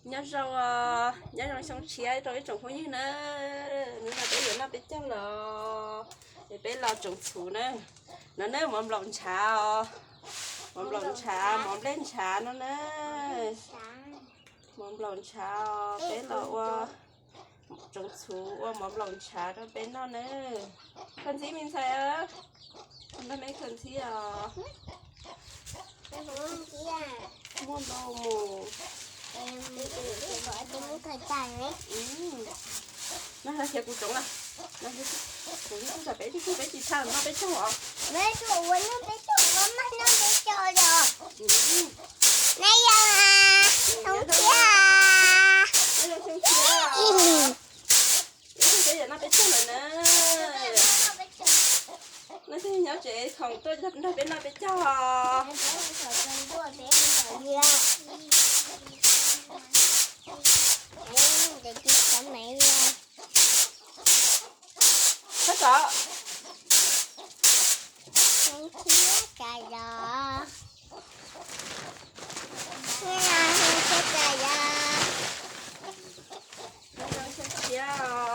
Nyob zoo, nyob zoo xyoo tshiab rau ib tsoom phooj ywg na. Hnub no peb yuav noj peb caug los, es peb los tsoov txhuv na. No na, mov nplaum ntshav os, mov nplaum ntshav, mov nplej ntshav no na. Mov nplaum ntshav os, peb los ua tsoov txhuv ua mov nplaum ntshav rau peb noj na. Khaws ntxhib me ntxhais, nrog meb khaws ntxhib os. Muaj ntau mus. No khiav kuv tsoov na. Kuv tsis tshaj noj peb caug os. Nyob zoo xyoo tshiab, peb yuav noj peb caug lawm na. Leej twg nyob tsev khoom tuaj nrog peb noj peb caug os. Sab tom. Nyob zoo xyoo tshiab os.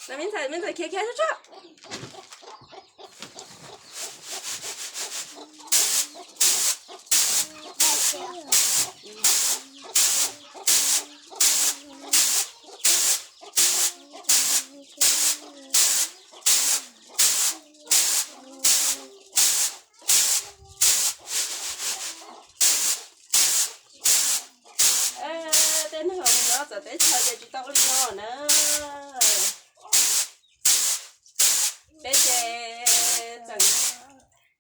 Me ntxhais, me ntxhais khiav khiav tso. Tej neeg los mus nyob txawv teb chaws ces tsis tau ua li no na. Peb ces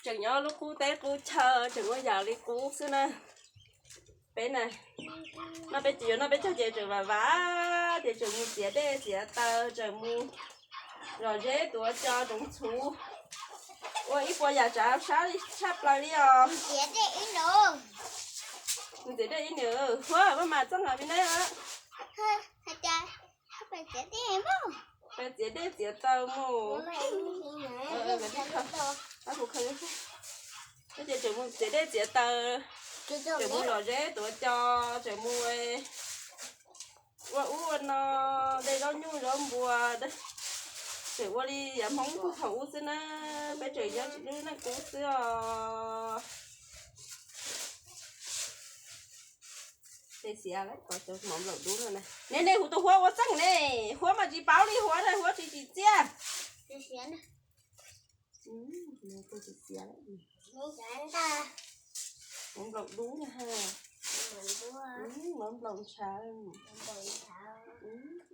tseem nyob lub qub teb qub chaw tseem ua yam li qub xwb na. Peb na, noj peb caug, yuav noj peb caug ces tseem vam vam, ces tseem mus txiav dej txiav taws, tseem mus zom zeb tuav cos tsoov txhuv, ua ib puas yam tsav sab tshaj plaws li os. Mus txiav dej ib nws, Huab, maj mam txeej os me neb. Peb txiav dej txiav taws mus. Ces tseem mus txiav dej txiav taws, tseem mus zom zeb tuav cos, tseem mus ua ub ua no, de zaub nyuj zaub npua, tseem ua li yav Hmoob puag thaum ub xwb na. Peb tseem nyob lub neej qub xwb os. Tej xiav lawm, mov nplaum dub no na. Nej, nej hu tus Huab ua txeej ne, Huab mas tsis paub li, Huab, Huab tsis tsim txiaj. Mov nplaum dub na ha. Mov nplaum ntshav.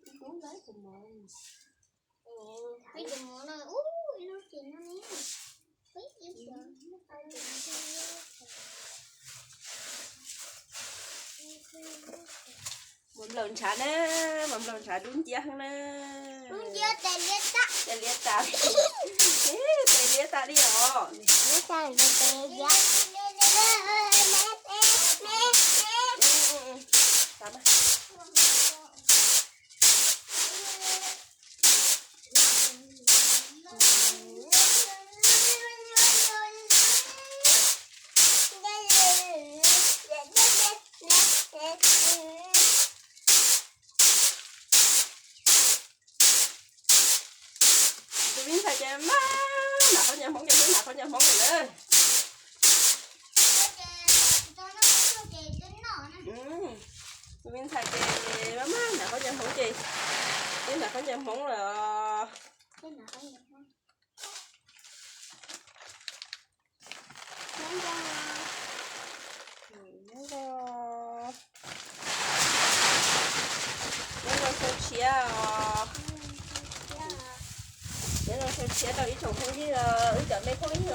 Dub lawm tus mov. Mov nplaum ntshav na, mov nplaum ntshav dub nciab heev na. Tes liab tas, tes liab tas li os. Tus me ntxhais ces maj mam noj qhob ncauj Hmoob, ces hnub noj qhob ncauj Hmoob lawm na. Tus me ntxhais ces maj mam noj qhob ncauj Hmoob ces, twb noj qhob ncauj Hmoob lawm os. Nyob zoo xyoo tshiab os. Nyob zoo xyoo tshiab rau ib tsoom phooj ywg, wb cov me phooj ywg,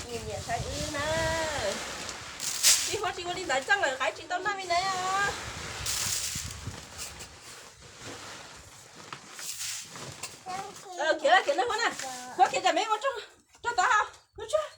nyiam nyiam saib wb na. Tij Huab tsis ua li ntawd txeej lawm, qaib tsis tau noj me ne os. Khiav lawm, khiav lawm Huab na. Huab khiav, cov me ua rog, rog tod, ua rog.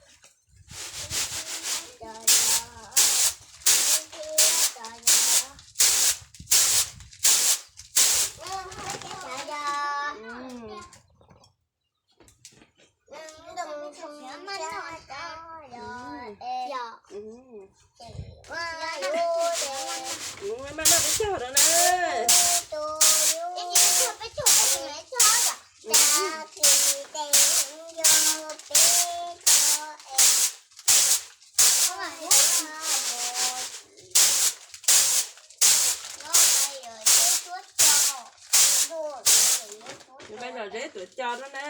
Npaj zom zeb tuam co no na.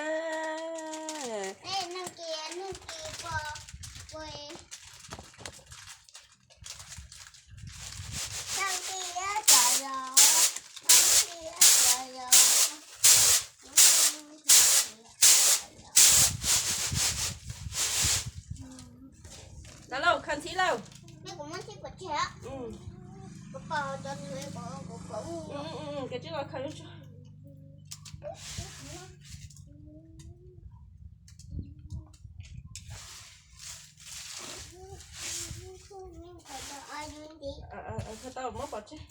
Tau lauj, khaws ntxhiv lauj. Khaws tsib los khaws lub tso. Khaws tau muab pov tseg.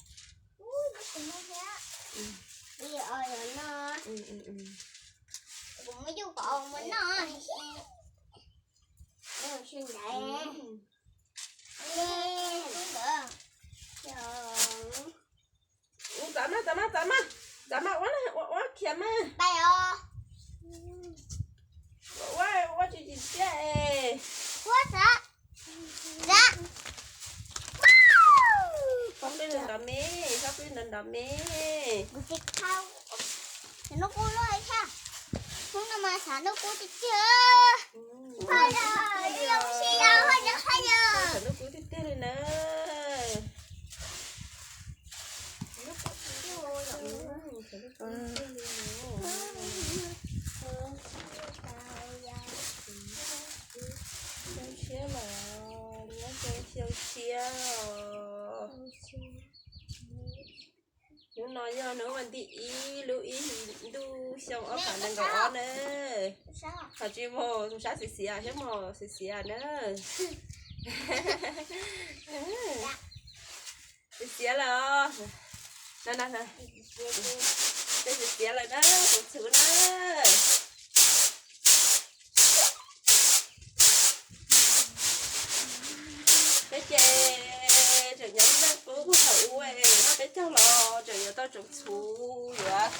Txav mas, txav mas, txav mas, txav mas, ua, ua khiav mas. Ua, ua tsis tsim txiaj es. Xob peb nrov nrov me, xob peb nrov nrov me. Hnub no mas xav noj kub tiag tiag. Xav noj kub tiag tiag li na. Xyoo tshiab los nyob xyoo tshiab os. Hnub no yog hnub vas thib ib lub ib hlis ntuj xyoo ob phav nees nkaum ob na. Qhov tsis muag tus sab xiv xiav thiab, muag xiv xiav na. Xiv xiav lawm os. Peb xiv xiav lawm na, tsoom txhuv na. Peb ces tseem nyob leej qub thaum ub, noj peb caug los tseem yuav tau tsoom txhuv yuav,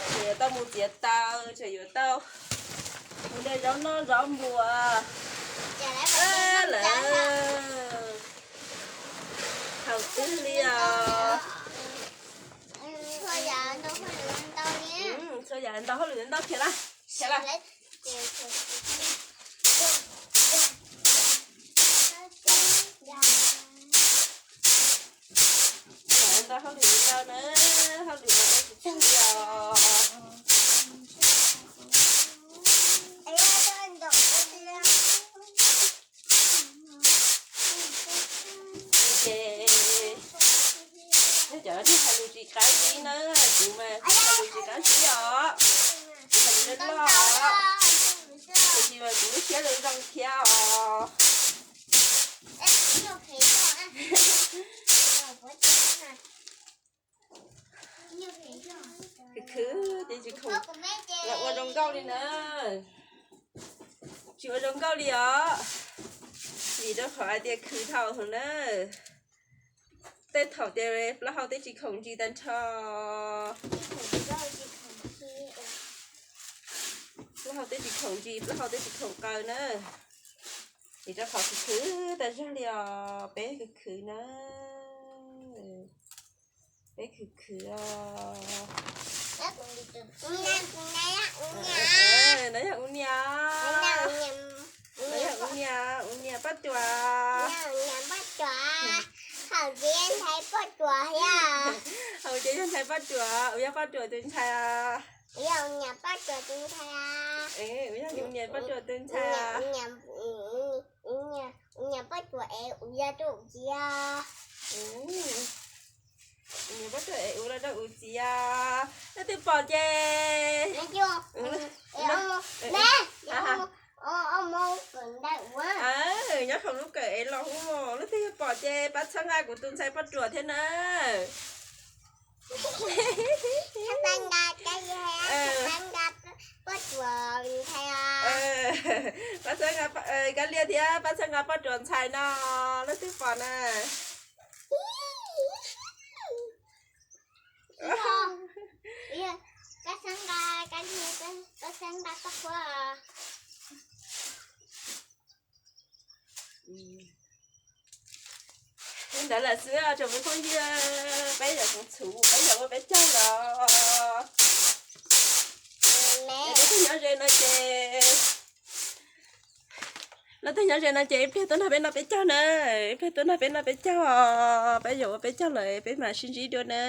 tseem yuav tau mus txiav taws, tseem yuav tau mus de zaub noj zaub npua lawm. Thaum twg li os. Txhua yam ntau hauj lwm ntau khiav lawm, khiav lawm. Ntau hauj lwm ntau na, hauj lwm no ua tsis tag li os. Ces yog cov neeg hais lus tsis qab zib na, kuv mas kuv hais lus tsis qab zib os, kuv hais lus loj loj, tiam sis mas kuv lub siab zoo zoo thiab os. Khwv khwv ces tsis khoom los ua zoo nkauj li na. Tsis ua zoo nkauj li os, vim rau qhov hais tias khwv thaum hwv na. Tej thaum ces plaub hau twb tsis khoom ntsis tag nrho. Plaub hau twb tsis khoom ntsis, plaub hau twb tsis khoom qaws na. Vim rau qhov khwv khwv tas zog li os, peb khwv khwv na. Peb khwv khwv os. No yog ua niam, no yog ua niam, ua niam poj ruam. Hauv ces yog ntxhais poj ruam, ua yog poj ruam tus ntxhais. Ua yog ua niam poj ruam tus ntxhais. Ua niam poj ruam es ua yog rau ua txiv. Ua niam poj ruam es ua los rau ua txiv. Leej twg pom ces, nyob hauv lub kawm es los hu, leej twg pom ces pab txhawb nqa kuv tus ntxhais poj ruam thiab na. Pab txhawb nqa Kab Lia thiab pab txhawb nqa poj ruam ntxhais no, leej twg pom na. Pab txhawb nqa Kab Lia, pab txhawb nqa poj ruam. Ntawd lawm xwb tsoom me phooj ywg, peb yuav txhuv, peb yuav ua peb caug los. Peb tuaj nyob ze no ces, los tuaj nyob ze no ces ib pliag tuaj nrog peb noj peb caug na, ib pliag tuaj nrog peb noj peb caug os, peb yuav ua peb caug lawm peb mam sib ntsib dua na.